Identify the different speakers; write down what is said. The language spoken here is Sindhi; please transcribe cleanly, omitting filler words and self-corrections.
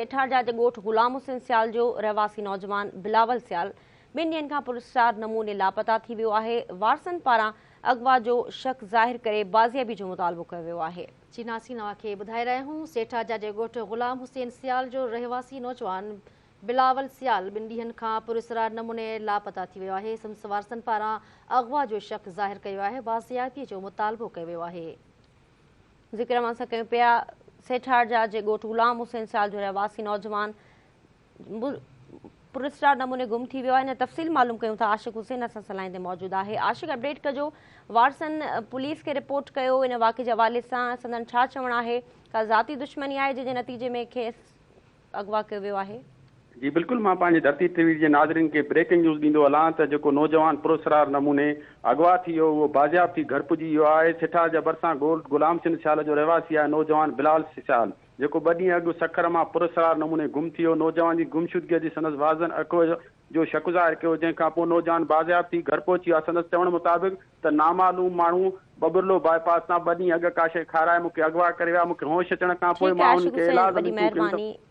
Speaker 1: سيٺارجا جي ڳوٺ غلام حسين سيال جو رهواسي نوجوان بلاول سيال ٻن ڏينهن کان پراسرار نموني لاپتا ٿي ويو آهي، وارثن پاران اغوا جو شڪ ظاهر ڪري بازيابي جو مطالبو ڪيو ويو آهي.
Speaker 2: جي ناظرين اوهان کي ٻڌائي رهيا آهيون سيٺارجا جي ڳوٺ غلام حسين سيال جو رهواسي نوجوان بلاول سيال ٻن ڏينهن کان پراسرار نموني لاپتا ٿي ويو آهي، سندس وارثن پاران اغوا جو شڪ ظاهر ڪيو آهي، بازيابي جو مطالبو ڪيو ويو آهي.
Speaker 1: ذڪر اوهان سان ڪيون پيا سيٺارجا جي ڳوٺ غلام حسين سيال جو رهواسي نوجوان پراسرار نموني گم ٿي ويو آهي ان تفصيل معلوم ڪيون ٿا عاشق حسين اسان سان لائين تي موجود آهي عاشق اپڊيٽ ڪجو وارثن پوليس کي رپورٽ ڪيو ان واقعي جي حوالي سان سندن ڇا چوڻ آهي ڪا ذاتي دشمني آهي جنهن جي نتيجي ۾ کيس اغوا ڪيو ويو آهي.
Speaker 3: جي بلڪل مان پنهنجي ڌرتي ٽي وي جي ناظرين کي بريڪنگ نيوز ڏيندو هلان ته جيڪو نوجوان پراسرار نموني اغوا ٿي ويو اهو بازياب ٿي گهر پڄي ويو آهي سيٺار جا ڀرسان ڳوٺ غلام حسين سيال جو رهواسي آهي نوجوان بلال سيال جيڪو ٻه ڏينهن اڳ سکر مان پراسرار نموني گم ٿي ويو نوجوان جي گمشدگي جي سندس وارثن اغوا جو شڪ ظاهر ڪيو جنهن کان پوء نوجوان بازياب ٿي گهر پهچي ويو آهي سندس چوڻ مطابق ته نامعلوم ماڻهو ٻٻرلو باء پاس تان ٻه ڏينهن اڳ ڪا شيء کارائي مون کي اغوا ڪري ويا مون کي هوش اچڻ کان پوء
Speaker 1: ٺيڪ آهي
Speaker 3: مان انهن
Speaker 1: عاشق
Speaker 3: کي
Speaker 1: حسين
Speaker 3: ايلاز
Speaker 1: وڏي
Speaker 3: منٿون ڪيون ته.
Speaker 1: مهرباني.